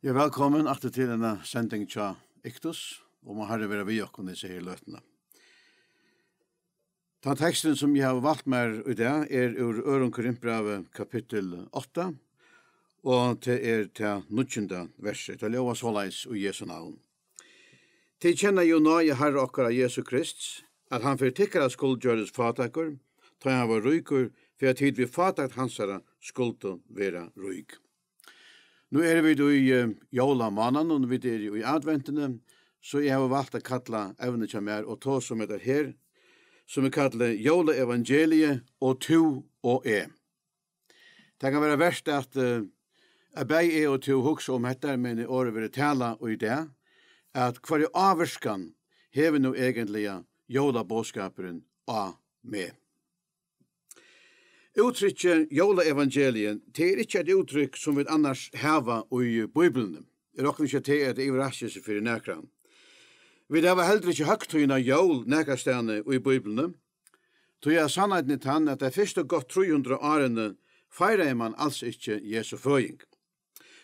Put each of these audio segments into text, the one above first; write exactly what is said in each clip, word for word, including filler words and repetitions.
Ja, vælkomin aftur til eina sending hjá Iktus, og má Harrin vera við okkum hesa her løtuna. Tann teksturin, sum eg havi valt mær í dag, er úr Øðrum Korintbrævi, kapittul átta, og tað er tað níggjunda versið. Tað ljóðar soleiðis í Jesu navn. Tit kenna jú náði Harra okkara Jesu Krists, at hann fyri tykkara skuld gjørdist fátækur, tá hann var ríkur, fyri at tit við fátækt hansara skuldu vera rík. Nú eru vit í, eh, jólamánaðnum, og vit eru í adventini, so eg havi valt at kalla evnið hjá mær og tosa um hetta her, sum eg kalli Jólaevangeliið og tú og eg. Tað kann vera vert at, eh, at bæði eg og tú hugsa um hetta, meðan orðið verður talað í dag, at hvørja ávirkan hevur nú eigentliga jólaboðskapurin á meg? Úttrykkið jólaevangeliið, tað er ikki eitt úttrykk, sum vit annars hava í Bíbliuni. Eg rokni ikki, at tað er til yvirraskilsi fyri nakran. Vit hava heldur ikki høgtíðina jól nakrastaðni í Bíbliuni, tí at sannheitin er tann, at tey fyrstu gott trý hundrað árini feiraði mann als ikki Jesu føðing.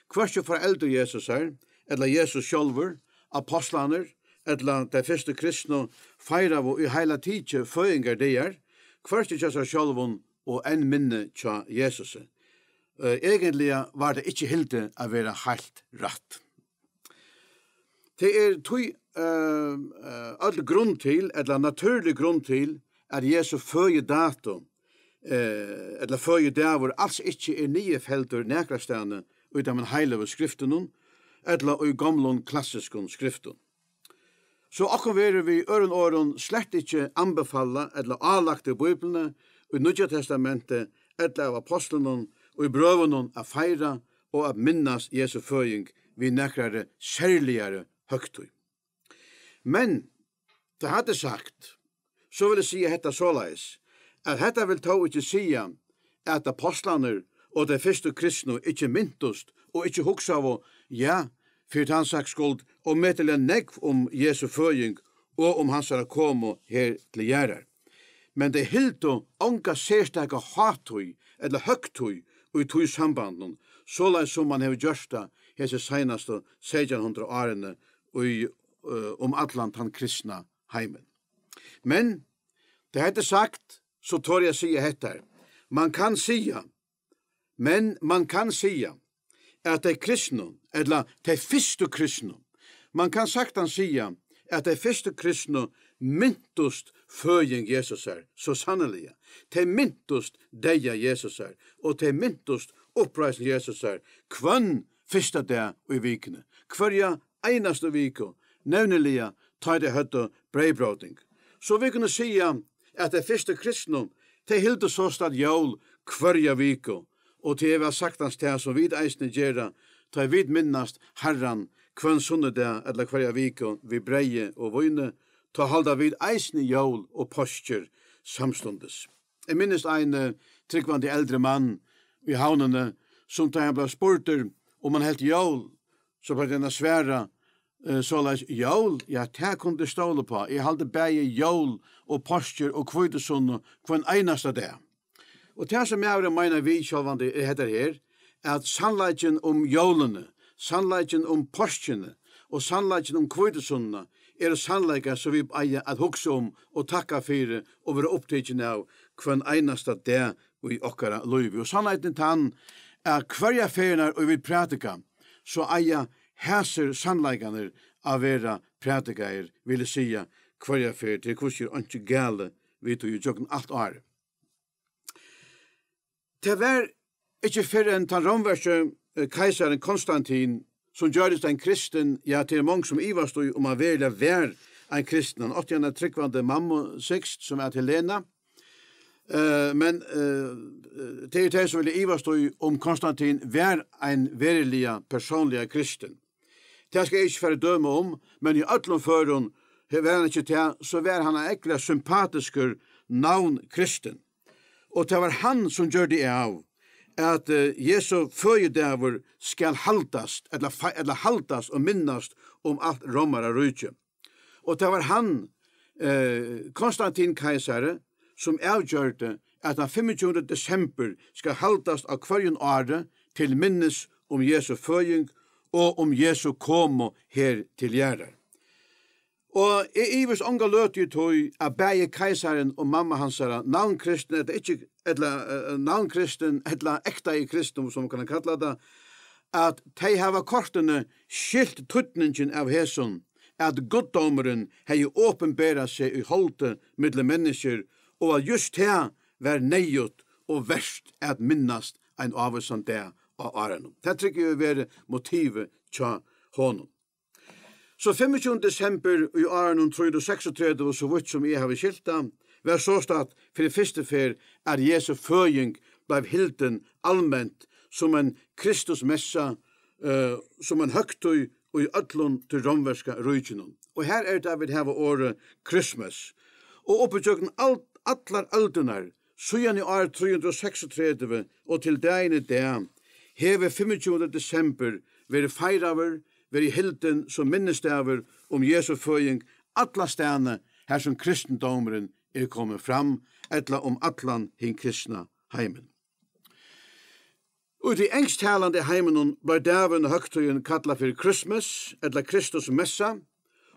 Hvørki foreldur Jesusar, ella Jesus sjálvur, apostlarnir, ella tey fyrstu kristnu feiraðu í heila tikið føðingardagar, hvørki hjá sær sjálvum og enn minni hjá Jesusi. Eh, eigentliga var tað ikki hildið at vera heilt rætt. Tað er tí, eh, eh, øll grund til, ella natúrlig grund til, at Jesu føðidato, eh, ella føðidagur als ikki er niðurfeldur nakrastaðni í teimum heilagu skriftunum, ella í gomlum klassiskum skriftum. So okkum verður við øðrum orðum slett ikki anbefalað ella álagt í Bíbliuni, í Nýggja Testamenti, ella av apostlunum, í brøvunum at feira og at minnast Jesu føðing við nakrari serligari høgtíð. Men, tá hatta er sagt, so vil eg siga hetta soleiðis, at hetta vil tó ikki siga, at apostlarnir og tey fyrstu kristnu ikki mintust og ikki hugsaðu, ja, fyri tann saks skuld, ómetaliga nógv um Jesu føðing og um hansara komu her til jarðar. Men tey hildu onga serstaka hátíð ella høgtíð í tí sambandinum, soleiðis sum man hevur gjørt tað hesi seinastu seytjan hundrað árini í, eh, um allan tann kristna heimin. Men, tá hetta er sagt, so tori eg at siga hetta her. Man kann siga, men man kann siga, at tey kristnu, ella tey fyrstu kristnu, man kann saktans siga, at tey fyrstu kristnu mintust føðing Jesusar, so sanniliga. Tey mintust deyða Jesusar, og tey mintust uppreisn Jesusar, hvønn fyrsta dag í vikuni, hvørja einastu viku, nevniliga tá tey høvdu breyðbróting. So vit kunnu siga, at tey fyrstu kristnu, tey hildu sostatt jól hvørja viku, og tað er væl saktans tað, sum vit eisini gera, tá vit minnast Harran hvønn sunnudag ella hvørja viku við breyði og víni, tá halda vit eisini jól og páskir samstundis. Eg minnist ein, eh, trúgvandi eldri mann í Havnini, sum tá hann bleiv spurdur, um hann helt jól, so plagdi hann at svara, eh, soleiðis: "Jól, ja, tað kunnu tit stóla uppá. Eg haldi bæði jól og páskir og hvítusunnu hvønn einasta dag." Og tað, sum maðurin meinar við sjálvandi, er hetta her, at sannleikin um jólini, sannleikin um páskirnar og sannleikin um hvítusunnuna eru sannleikar, sum vit eiga at hugsa um og takka fyri og vera upptikin av hvønn einasta dag í okkara lívi. Og sannleikin er tann, at hvørja ferðina, og vit prædika, so eiga hasir sannleikarnir at vera prædikaðir, vil eg siga, hvørja ferð, til hvussu er einki galið við tí í gjøgnum alt árið. Tað var ikki fyrr enn tann rómverski, eh, keisarin Konstantin, sum gjørdist ein kristin, ja, tað eru mong sum ivast í, um hann veruliga var ein kristin. Hann átti eina trúgvandi mammu, Sixt, sum æt Helena. Eh, men, eh, tað eru tey, sum vilja ivast í, um Konstantin var ein veruliga, persónliga kristin. Tað skal eg ikki fara at døma um, men í øllum førum, he-, var hann ikki tað, so var hann ein ógvuliga sympatiskur navnkristin. Og tað var hann, sum gjørdi av, at, eh, Jesu føðidagur skal haldast, ella fe-, ella haldast og minnast um alt Rómararíki. Og tað var hann, eh, Konstantin keisari, sum avgjørdi, at tann fimmogtjúgunda desember skal haldast á hvørjum ári til minnis um Jesu føðing og um Jesu komu her til jarðar. Og eg ivist onga løtu í tí, at bæði keisarin og mamma hansara, navnkristin ella ikki, ella, eh, navnkristin ella ekta í Kristum, sum man kann kalla tað, at tey hava kortini skilt týdningin av hesum, at guddómurin hevði opinberað seg í holdi millum menniskjur, og at júst tað var neyðugt og vert at minnast ein ávísan dag á árinum. Tað trúgvi eg verið motivið hjá honum. So fimmogtjúgunda desember í árinum trý hundrað og seksogtretivu, so vítt sum eg havi skilt tað, var sostatt fyri fyrstu ferð, at Jesu føðing bleiv hildin alment sum ein Kristusmessa, eh, sum ein høgtíð í øllum tí rómverska ríkinum. Og her er tað, vit hava orðið Christmas. Og upp ígjøgnum al-, allar øldirnar, síðan í ár trý hundrað og seksogtretivu og til dagin í dag, hevur fimmogtjúgunda desember verið feiraður, verið hildin sum minnisdagur um Jesu føðing allastaðni, har sum kristindómurin er komin fram, ella um allan hin kristna heimin. Úti í ensktalandi heiminum bleiv dagurin og høgtíðin kallað fyri Christmas ella Kristusmessa,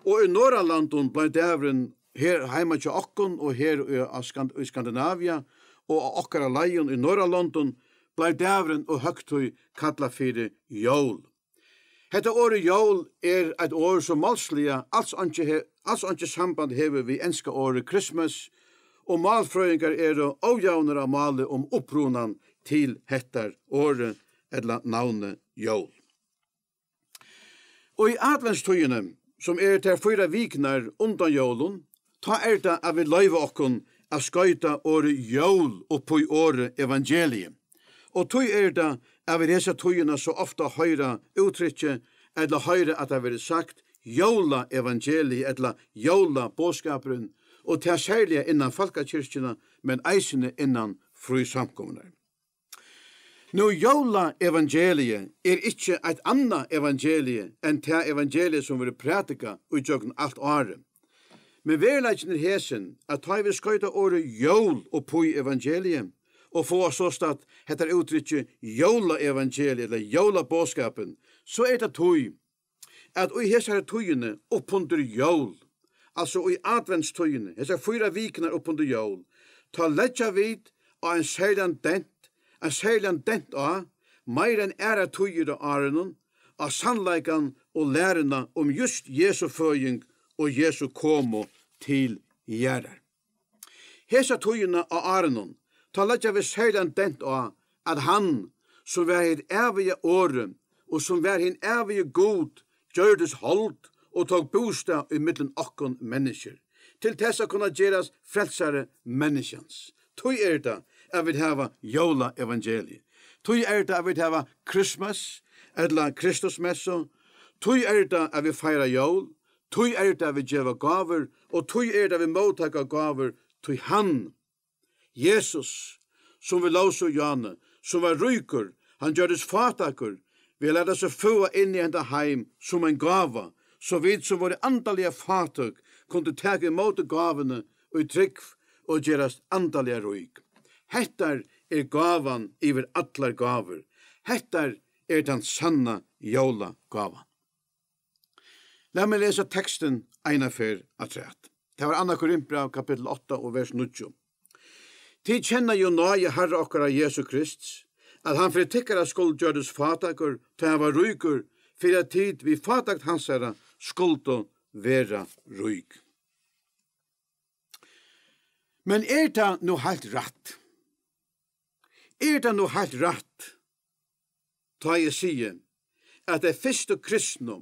og í Norðurlondum bleiv dagurin her heima hjá okkum og her í, á Skand-, í Skandinavia og á okkara leiðum í Norðurlondum bleiv dagurin og høgtíð kallað fyri jól. Hetta orðið jól er eitt orð, sum málsliga als einki he-, als einki samband hevur við enska orðið Christmas, og málfrøðingar eru ójavnir á máli um upprunan til hettar orðið ella navnið jól. Og í adventstíðini, sum er tær fýra vikurnar undan jólum, tá er tað, at vit loyva okkum at skoyta orðið jól upp í orðið evangelium. Og tí er tað, at vit hesa tíðina so ofta hoyra úttrykki, ella hoyra, at tað verður sagt, jólaevangeliið ella jólaboðskapurin, og tað serliga innan fólkakirkjuna, men eisini innan frísamkomurnar. Nú, jólaevangeliið er ikki eitt annað evangelie enn tað evangelie, sum verður prædikað í gjøgnum alt árið. Men veruleikin er hesin, at tá vit skoyta orðið jól upp í evangeliið, og fáa sostatt hetta úttrykki jólaevangeliið ella jólaboðskapin, so er tað tí, at í hesari tíðini upp undir jól, altso í adventstíðini, hesar fýra vikurnar upp undir jól, tá leggja vit á ein serligan dent, ein serligan dent á, meira enn aðrar tíðir á árinum, á sannleikan og læruna um júst Jesu føðing og Jesu komu til jarðar. Hesa tíðina á árinum, tá leggja vit serligan dent á, at hann, sum var hitt æviga orðið, og sum var hin ævigi Gud, gjørdist hold og tók bústað í millum okkum menniskjur, til tess at kunna gerast frelsari menniskjans. Tí er tað, at vit hava jólaevangeliið. Tí er tað, at vit hava Christmas, ella Kristusmessu. Tí er tað, at vit feira jól. Tí er tað, at vit geva gávur. Og tí er tað, at vit móttaka gávur. Tí hann, Jesus, sum vit lósu í áðni, sum var ríkur, hann gjørdist fátækur, við at lata seg føða inn í henda heim sum ein gáva, so vit, sum vóru andaliga fátøk, kundu taka ímóti gávuni í trúgv og gerast andaliga rík. Hettar er gávan yvir allar gávur. Hettar er tann sanna jólagávan. Lat meg lesa tekstin eina ferð afturat. Tað var annað Korintbræv, kapittul átta og vers níggju. Tit kenna jú náði Harra okkara Jesu Krists, at hann fyri tykkara skuld gjørdist fátækur, tá hann var ríkur, fyri at tit við fátækt hansara skuldu vera rík. Men er tað nú heilt rætt? Er tað nú heilt rætt, tá eg sigi, at tey fyrstu kristnu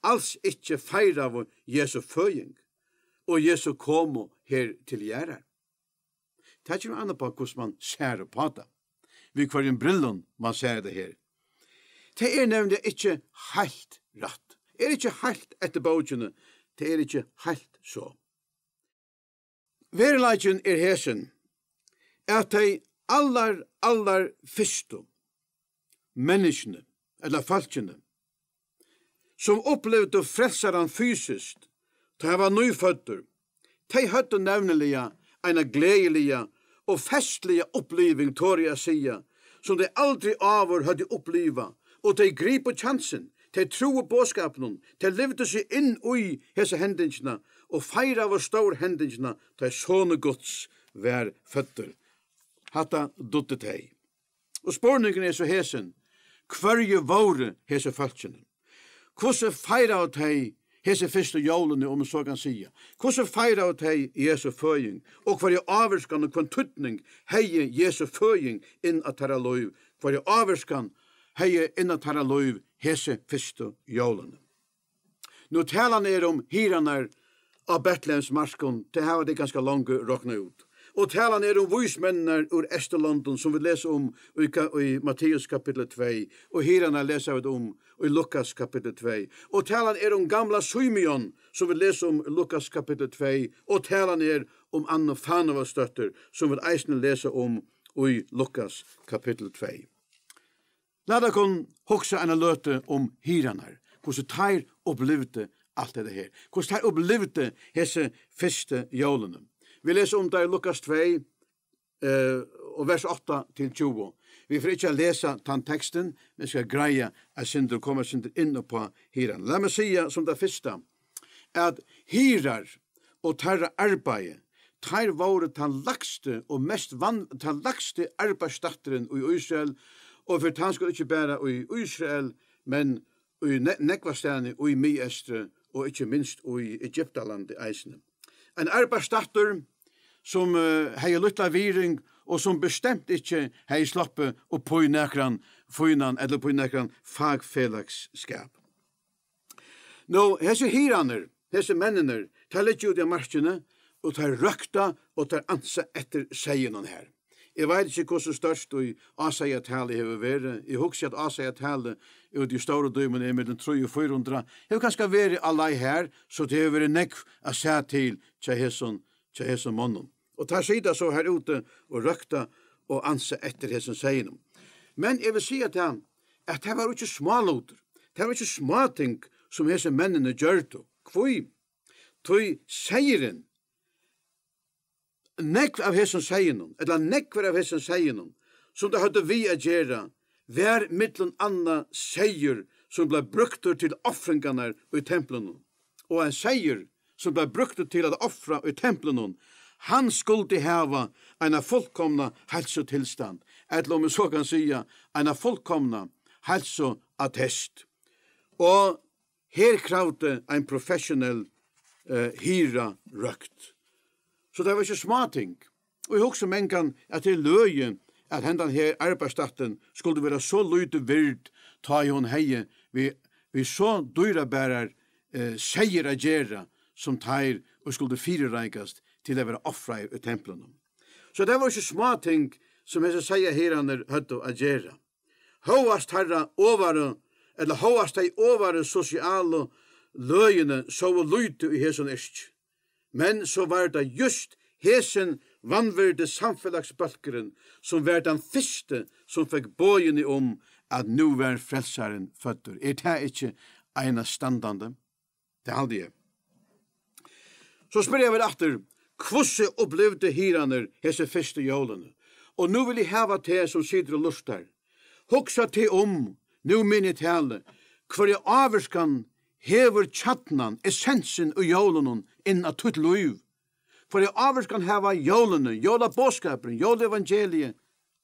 als ikki feiraðu Jesu føðing og Jesu komu her til jarðar? Tað kemur an upp á, hvussu mann sær upp á tað, við hvørjum brillum mann sær tað her. Tað er nevniliga ikki heilt rætt. Er ikki heilt eftir bókini, tað er ikki heilt so. Veruleikin er hesin, at tey allar, allar fyrstu menniskjuni, ella fólkini, sum upplivdu frelsaran fysiskt, tá hann var nýføddur, tey høvdu nevniliga eina gleðiliga og festliga uppliving, tori eg at siga, sum tey aldri áður høvdu upplivað, og tey gripu kjansin, Tey trúðu boðskapinum, tey livdu seg inn í hesa hendingina og feiraðu stórhendingina, tá ið Sonur Guds var føddur. Hatta dugdu tey. Og spurningurin er so hesin: Hvørji vóru hesi fólkini? Hvussu feiraðu tey hesi fyrstu jólini, um so kann siga? Hvussu feiraðu tey Jesu føðing? Og hvørja ávirkan og hvønn týdning hevði Jesu føðing inn á teirra lív? Hvørja ávirkan hevði inn á teirra lív hesi fyrstu jólini? Nú, talan er um hirðarnar á Betlehemsmarkum, tað hava tey ganska longu roknað út. Og talan er um vísmenninar úr Eysturlondum, sum vit lesa um í ka-, í Matteus kapitli tvey, og hirðarnar lesa vit um í Lukas kapitli tvey. Og talan er um gamla Simeon, sum vit lesa um í Lukas kapitli tvey, og talan er um Annu Fanuelsdóttur, sum vit eisini lesa um í Lukas kapitli tvey. Lat okkum hugsa eina løtu um hirðarnar, hvussu teir upplivdu alt hetta her, hvussu teir upplivdu hesi fyrstu jólini. Vit lesa um tað í Lukas tvey, eh, og vers átta til tjúgu. Vit fara ikki at lesa tann tekstin, men skal greiða eitt sindur, koma eitt sindur inn uppá hirðarnar. Lat meg siga sum tað fyrsta, at hirðar og teirra arbeiði, teir vóru tann lægsti og mest van-, tann lægsti arbeiðsstætturin í Ísrael, og fyri tann skyld ikki bara í Ísrael, men í ne-, nógvastaðni í Miðeystri og ikki minst í Egyptalandi eisini. Ein arbeiðsstættur, sum, eh, hevði lítla virðing og sum bestemt ikki hevði sloppið upp í nakran fínan ella upp í nakran fagfelagsskap. Nú, hesir hirðarnir, hesir menninir, teir liggja úti á markini, og teir røkta, og teir ansa eftir seyðinum her. Eg veit ikki, hvussu stórt ið áseyðatalið hevur verið. Eg hugsi, at áseyðatalið úti í stóru dímun er millum trý og fýra hundrað. Hevur kanska verið á leið her, so tað hevur verið nógv at sæð til hjá hesum, hjá hesum monnum. Og teir sita so her úti og røkta og ansa eftir hesum seyðinum. Men eg vil siga tað, at tað var ikki smálutur. Tað var ikki smáting, sum hesir menninir gjørdu. Hví? Tí seyðurin, nógv av hesum seyðinum, ella nógvir av hesum seyðinum, sum teir høvdu við at gera, var millum annað seyður, sum bleiv brúktur til ofringarnar í templinum. Og ein seyður, sum bleiv brúktur til at ofra í templinum, hann skuldi hava eina fullkomna heilsutilstand, ella um eg so kann siga, eina fullkomna heilsuattest. Og her kravdi ein professionell, eh, hirðarøkt. So tað var ikki smáting. Og eg hugsi um engan, at tað er løgið, at hendan her arbeiðsstættin skuldi vera so lítið vird, tá ið hon hevði við, við so dýrabarar, eh, seyðir at gera, sum teir, og skuldi fyrireikast til at vera ofraðir í templinum. So tað var ikki smáting, sum hesir seyðahirðarnir høvdu at gera. Hóast teirra ovaru, ella hóast tey ovaru sosialu løgini sóu lítið í hesum yrki, men so var tað júst hesin vanvirdi samfelagsbólkurin, sum var tann fyrsti, sum fekk boðini um, at nú var Frelsarin føddur. Er tað ikki einastandandi? Tað haldi eg. So spyrja vit aftur, hvussu upplivdu hirðarnir hesi fyrstu jólini? Og nú vil eg hava teg, sum situr og lurtar, hugsa teg um, nú meðan eg tali, hvørja ávirkan hevur kjarnan, essensin í jólunum inn á títt lív? Hvørja ávirkan hava jólini, jólaboðskapurin, jólaevangeliið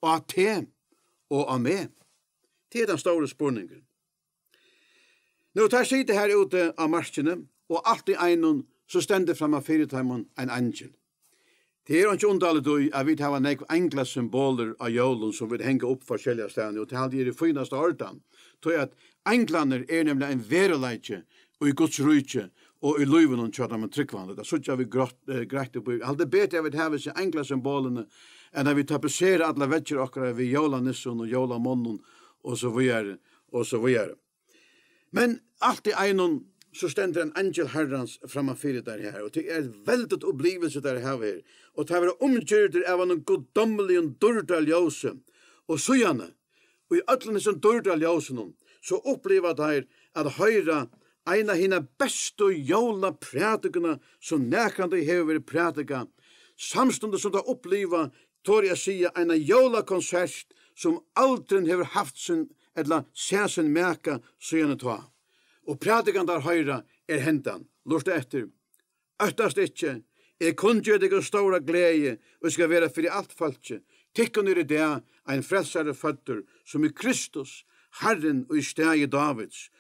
á teg og á meg? Tað er tann stóri spurningurin. Nú, teir sita her úti á markini, og alt í einum, so stendur framman fyri teimum ein eingil. Tað er einki undarligt í, at vit hava nógv einglasymbolir á jólum, sum vit hanga upp forskelliga staðni, og tað haldi eg er í fínasta ordan, tí at einglarnir er nemliga ein veruleiki í Guds ríki og í lívinum hjá teimum trúgvandi. Tað síggja vit grátt, eh, greitt upp í. Eg haldi betur, at vit hava hesi einglasymbolini, enn at vit tapetsera allar veggir okkara við jólanissum og jólamonnum og so víðari, og so víðari. Men alt í einum, so stendur ein eingil Harrans framman fyri teir her, og tað er eitt veldigt upplivilsi, teir hava her, og teir verða umgyrdir av einum guddómligum dýrdarljósi, og síðani, í øllum hesum dýrdarljósunum, so uppliva teir at hoyra eina hina bestu jólaprædikuna, sum nakrantíð hevur verið prædikað, samstundis sum teir uppliva, tori eg at siga, eina jólakonsert, sum aldrin hevur havt sín ella sæð sín maka síðani tá. Og prædikan teir hoyra er hendan. Lurta eftir. Óttast ikki, eg kunngeri tykkum stóra gleði, og skal vera fyri alt fólkið. Tykkum er í dag ein frelsari føddur, sum er Kristus, Harrin í staði Dávids.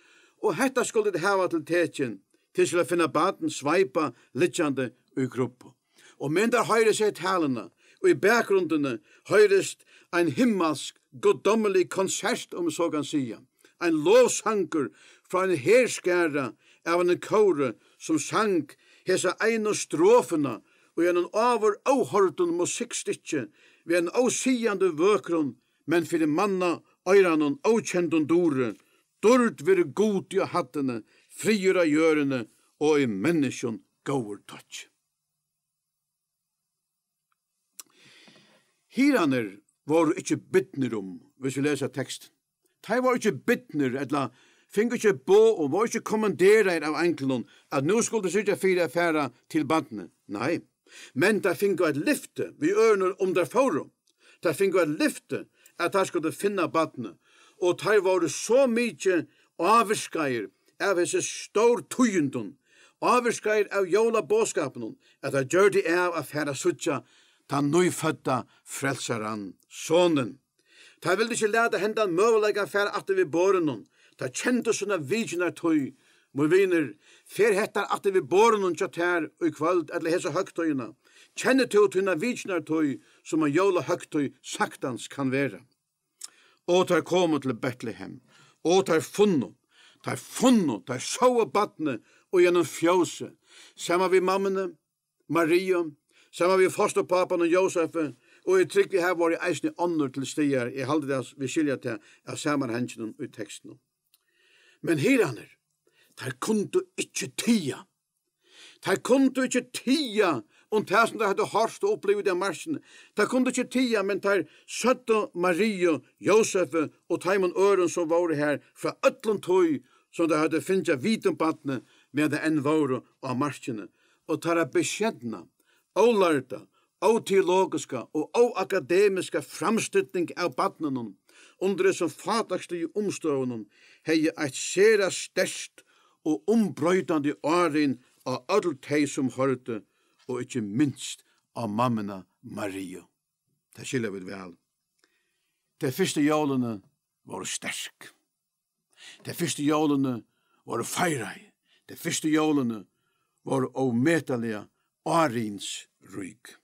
Og hetta skulu tit hava til tekin, tit skulu finna barn sveipað liggjandi í krubbu. Og meðan teir hoyra seg taluna, og í bakgrundini hoyrist ein himmalsk, guddómlig konsert, um eg so kann siga. Ein lovsangur frá ein herskara av einum kóri, sum sang hesa einu strofuna í einum áður óhoyrdum musikkstykki við einum ósigandi vøkrum, men fyri manna oyranum ókendum duri: Dýrd veri Gudi á hæddini, friður á jørðini og í menniskjum góður tokki. Hirðarnir vóru ikki bidnir um, hvis vit lesa tekstin. Teir vóru ikki bidnir, ella fingu ikki boð og vóru ikki kommanderaðir av einglinum, at nú skuldu syrgja fyri at fara til barnið. Nei, men teir fingu eitt lyfti við orðunum: Um teir fóru. Teir fingu eitt lyfti, at teir skuldu finna barnið, og teir vóru so mikið ávirkaðir av hesi stór tíðindum, ávirkaðir av jólaboðskapinum, at teir gjørdu av at fara at síggja tann nýfødda frelsaran, sonin. Teir vildu ikki lata hendan møguleikan fara aftur við borðinum. Teir kendu sína vitjanartíð. Mín vinur, fer hetta aftur við borðinum hjá tær í kvøld, ella hesa høgtíðina? Kennir tú tína vitjanartíð, sum ein jólahøgtíð saktans kann vera? Og teir komu til Betlehem, og teir funnu, teir funnu, teir sóu barnið í einum fjósi, saman við mammuni, Mariu, saman við fosturpápanum Jósefi, og eg trúgvi, har vóru eisini onnur til staðar. Eg haldi, at vit skilja tað av samanhanginum í tekstinum. Men hirðarnir, teir kundu ikki tiga. Teir kundu ikki tiga um tað, sum teir høvdu hoyrt og upplivað í markini. Teir kundu ikki tiga, men teir søgdu Mariu, Jósefi og teimum øðrum, sum vóru har, frá øllum tí, sum teir høvdu fingið at vita um barnið, meðan teir enn vóru á markini. Og teirra beskedna, ólærda, óteologiska og óakademiska framstilling av barninum undir hesum fátæksligu umstøðunum hevði eitt sera sterkt og umbroytandi árin á øll tey, sum hoyrdu, og ikki minst á mammuna Mariu. Tað skilja vit væl. Tey fyrstu jólini vóru sterk. Tey fyrstu jólini vóru feirað. Tey fyrstu jólini vóru ómetaliga árinsrík.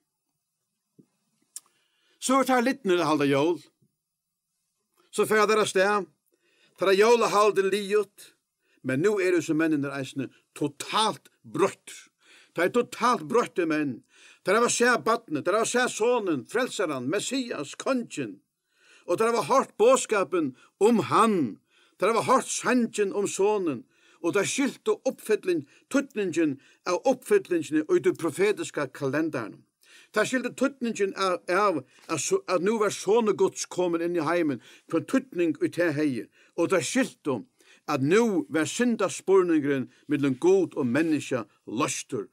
So eru teir lidnir at halda jól. So fara teir avstað. Teirra jólahald er liðugt. Men nú eru so menninir eisini totalt broyttir. Teir eru totalt broyttir menn. Teir hava sæð barnið, teir hava sæð sonin, frelsaran, Messias, kongin. Og teir hava hoyrt boðskapin um hann. Teir hava hoyrt sangin um sonin. Og teir skiltu uppfylling, týdningin av uppfyllingini í tí profetiska kalendaranum. Teir skiltu týdningin av, av at, so, at nú var sonur Guds komin inn í heimin, hvønn týdning í tað hevði. Og teir skiltu, at nú var syndaspurningurin millum Gud og menniskja loystur.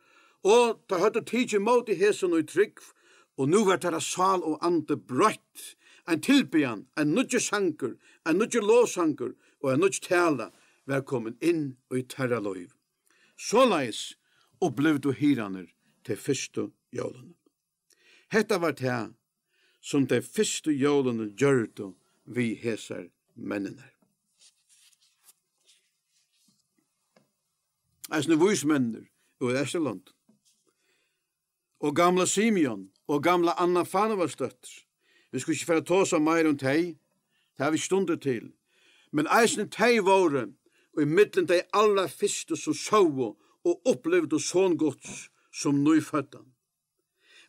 Og teir høvdu tikið móti hesum í trúgv, og nú var teirra sál og andi broytt. Ein tilbiðjan, ein nýggjur sangur, ein nýggjur lovsangur og ein nýggj tala var komin inn í teirra lív. Soleiðis upplivdu hirðarnir tey fyrstu jólini. Hetta var tað, sum tey fyrstu jólini gjørdu við hesar menninar. Eisini vísmenninir úr Eysturlondum. Og gamla Simeon og gamla Anna Fanuelsdóttir. Vit skulu ikki fara at tosa meira um tey, tað hava vit ikki stundir til. Men eisini tey vóru í millum tey allarfyrstu, sum sóu og upplivdu Son Guds sum nýføddan.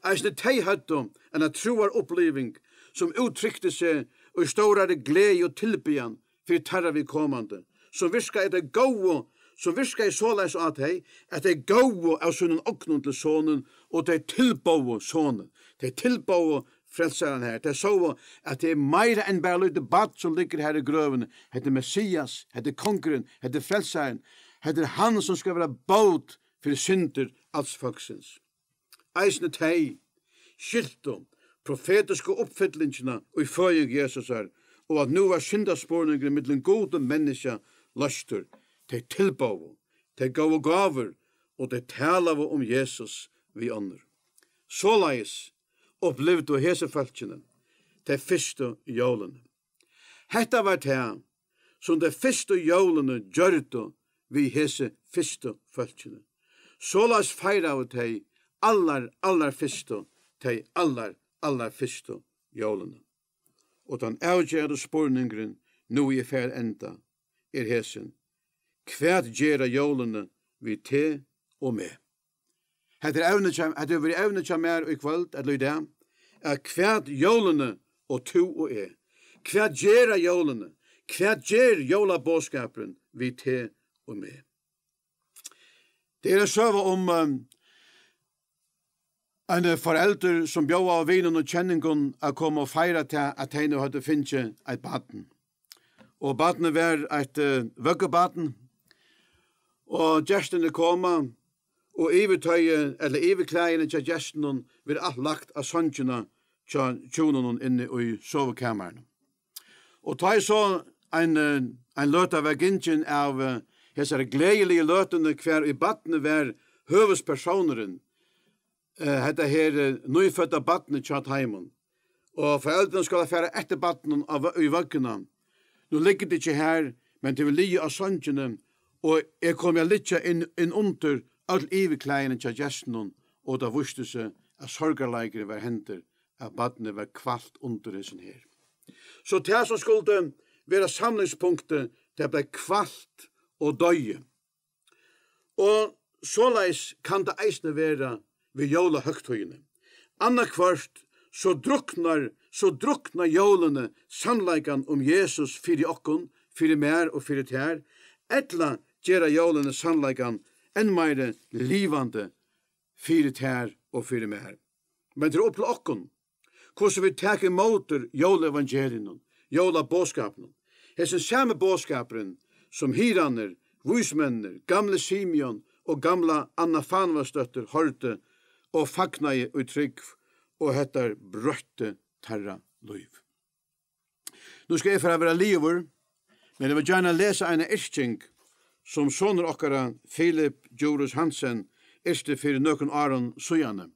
Eisini tey høvdu eina trúaruppliving, sum úttrykti seg í stórari gleði og tilbiðjan fyri teirra viðkomandi, sum virkaði tey góðu, sum virkaði soleiðis á tey, at tey góvu av sínum ognum til Sonin, og tey tilbóðu Sonin. Tey tilbóðu Frelsaran her. Tey sóu, at tað er meira enn bara lítið barn, sum liggur her í grøvini. Hetta er Messias, hetta er Kongurin, hetta er Frelsarin. Hetta er hann, sum skal vera bót fyri syndir als fólksins. Eisini tey skiltu profetisku uppfyllingina í føðing Jesusar, og at nú var syndaspurningurin millum Gud og menniskja loystur. Tey tilbóðu, tey góvu gávur, og tey talaðu um Jesus við onnur. Soleiðis upplivdu hesi fólkini tey fyrstu jólini. Hetta var tað, sum tey fyrstu jólini gjørdu við hesi fyrstu fólkini. Soleiðis feiraðu tey allar, allar fyrstu, tey allar, allar fyrstu jólini. Og tann avgerandi spurningurin, nú eg fari enda, er hesin: Hvat gera jólini við teg og meg? Hetta er evnið hjá, hetta hevur verið evnið hjá mær í kvøld, ella í dag, at hvat jólini og tú og eg, hvat gera jólini, hvat ger jólaboðskapurin við teg og meg? Tað er ein søga um, um ein foreldur, sum bjóðaði vinum og kenningum at koma og feira tað, at tey nú høvdu fingið eitt barn. Og barnið var eitt, eh, vøggubarn, og gestirnir koma, og yvirtoyið, ella yvirklæðini hjá gestunum, verður alt lagt á songina hjá hjúnunum inni í sovukamarinum. Og tá ið so ein, eh, ein løta var gingin av, eh, hesari gleðiligu løtuni, hvar ið barnið var høvuðspersónurin, eh, hetta her, eh, nýfødda barnið hjá teimum. Og foreldrini skulu fara eftir barninum á vø-, í vøgguna. Nú liggur tað ikki har, men tað hevur ligið á songini, og er komið at liggja inn, inn undir øll yvirklæðini hjá gestunum, og tað vísti seg, at sorgarleikurin var hendur, at barnið var kvalt undir hesum her. So tað, sum skuldi vera samlingspunktið, tað bleiv kvalt og doyði. Og soleiðis kann tað eisini vera við jólahøgtíðini. Annaðhvørt so druknar, so drukna jólini sannleikan um Jesus fyri okkum, fyri mær og fyri tær, ella gera jólini sannleikan enn meiri livandi fyri tær og fyri mær. Men tað er upp til okkum, hvussu vit taka ímóti jólaevangeliinum, jólaboðskapinum. Hesin sami boðskapurin, sum hirðarnir, vísmenninir, gamli Simeon og gamla Anna Fanuelsdóttir hoyrdu og fagnaðu í trúgv, og hetta broytti teirra lív. Nú skal eg fara at vera liðugur, men eg vil gjarna lesa eina yrking, sum sonur okkara, Filip Djurhuus Hansen, yrkti fyri nøkrum árum síðani,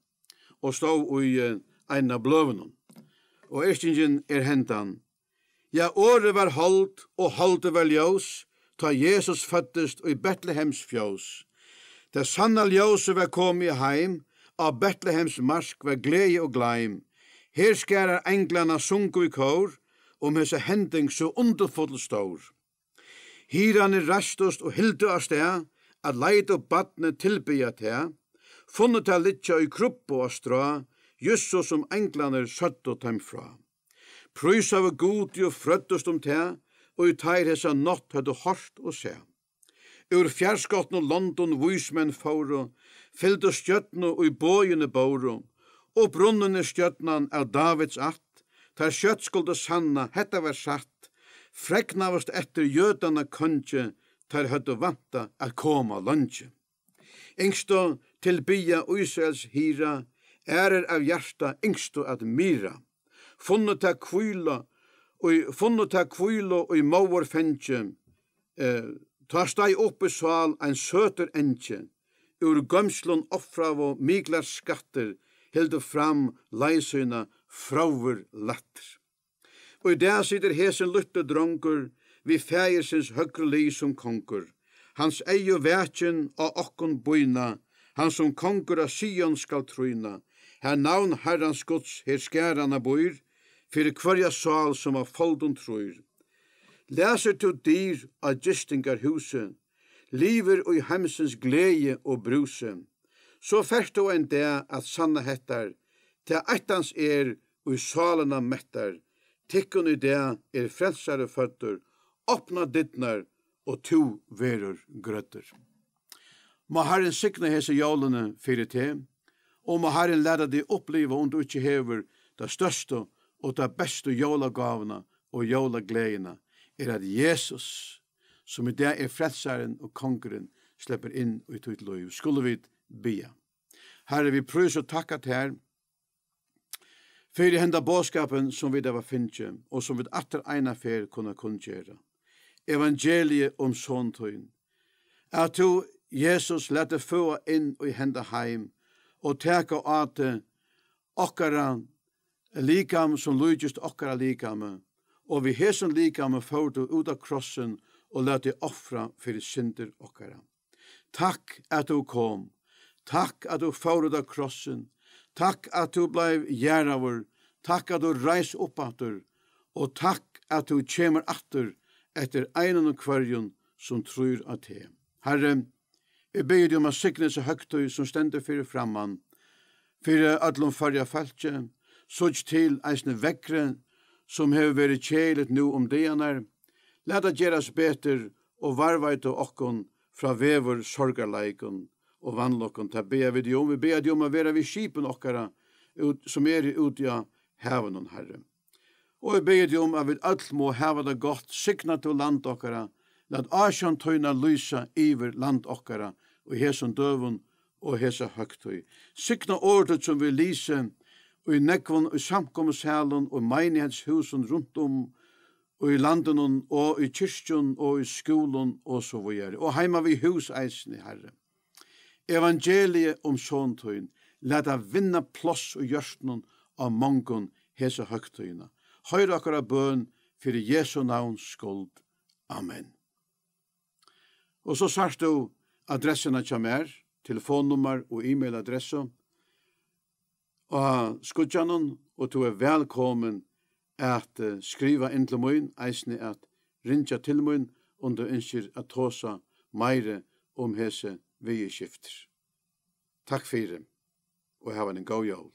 og stóð í, eh, einum av bløðunum. Og yrkingin er hendan: Ja, orðið var hold, og holdið var ljós, tá Jesus føddist í Betlehems fjós. Tað sanna ljósið var komið heim, á Betlehems mark var gleði og gleim. Herskarar einglanna sungu í kór, um hesa hending so undurfull og stór. Hirðarnir reistust og hildu av stað, at leita upp barnið, tilbiðja tað, funnu tað liggja í krubbu á strá, júst so sum einglarnir søgdu teim frá. Prísaðu Gudi og frøddust um tað, og teir hesa nátt høvdu hoyrt og sæð. Úr fjarskotnum londum vísmenn fóru, fylgdu stjørnu, ið boðini bóru, og brunnin er stjørnan av Dávids ætt, teir skjótt skuldu sanna, hetta var satt, fregnaðust eftir jødanna kongi, teir høvdu væntað at koma leingi. Yngstu tilbiðja Ísraels hirða, aðrir av hjarta yngstu at myrða. Funnu tað hvíla, og funnu tað hvílu í móður fangi, eh, tá steig upp í sál ein søtur angi. Úr goymslum ofraðu miklar skattir, hildu fram leið sína fróir lættir. Og í dag situr hesin lítli drongur við faðirsins høgru lið sum kongur. Hans eygu vakin á okkum bína, hann sum kongur á Sion skal trýna. Har navn Harrans Guds herskaranna býr, fyri hvørja sál sum á foldum trýr. Læsir tú dyr á gistingarhúsi, livir í heimsins gleði og brúsi, so fert tú ein dag at sanna hettar, tað eittans er, ið sálina mettar. Tykkum í dag er frelsari føddur, opna dyrnar og tú verður grøddur. Má Harrin signa hesi jólini fyri teg, og má Harrin lata teg uppliva, um tú ikki hevur ta størstu og ta bestu jólagávuna og jólagleðina, er at Jesus, sum í dag er frelsarin og kongurin, sleppur inn í títt lív. Skulu vit biðja. Harri, vit prísa og takka tær fyri henda boðskapin, sum vit hava fingið, og sum vit aftur eina ferð kunna kunngera. Evangeliið um Son tín. at tú, Jesus, lat teg føða inn í henda heim og taka á teg okkara likam, sum líkist okkara likami, og við hesum likami fór tú út á krossin og lat teg ofra fyri syndir okkara. Takk, at tú kom. Takk, at tú fór út á krossin. Takk, at tú bleiv jarðaður. Takk, at tú reis upp aftur. Og takk, at tú kemur aftur eftir einum og hvørjum, sum trýr á teg. Harri, eg biði teg um at signa hesa høgtíð, sum stendur fyri framman, fyri øllum Føroya fólki. Síggj til eisini veðrið, sum hevur verið keðiligt nú um dagarnar. Lat tað gerast betur og varðveita okkum frá veðursorgarleikum og vanlukkum. Tað biðja vit teg um. Vit biðja teg um at vera við skipum okkara, út, sum eru úti á havinum, Harri. Og eg biði teg um, at vit øll mugu hava tað gott. Signa tú land okkara. Lat ásjón tína lýsa yvir land okkara í hesum døgum og hesa høgtíð. Signa orð títt, sum vit lýsa í nógvum, í samkomusalum og meinighetshúsum runt um í landinum og í kirkjum og í skúlum og so víðari. Og heima við hús eisini, Harri. Evangeliið um son tín, lat tað vinna pláss í hjørtunum á mongum hesa høgtíðina. Hoyr okkara bøn fyri Jesu navns skuld. Amen. Og so sært tú adressuna hjá mær, telefonnummar og e-mailadressu á skíggjanum, og tú er vælkomin at, eh, skriva inn til mín, eisini at ringja til mín, um tú ynskir at tosa meira um hesi viðurskiftir. Takk fyri, og hav eina góða jól.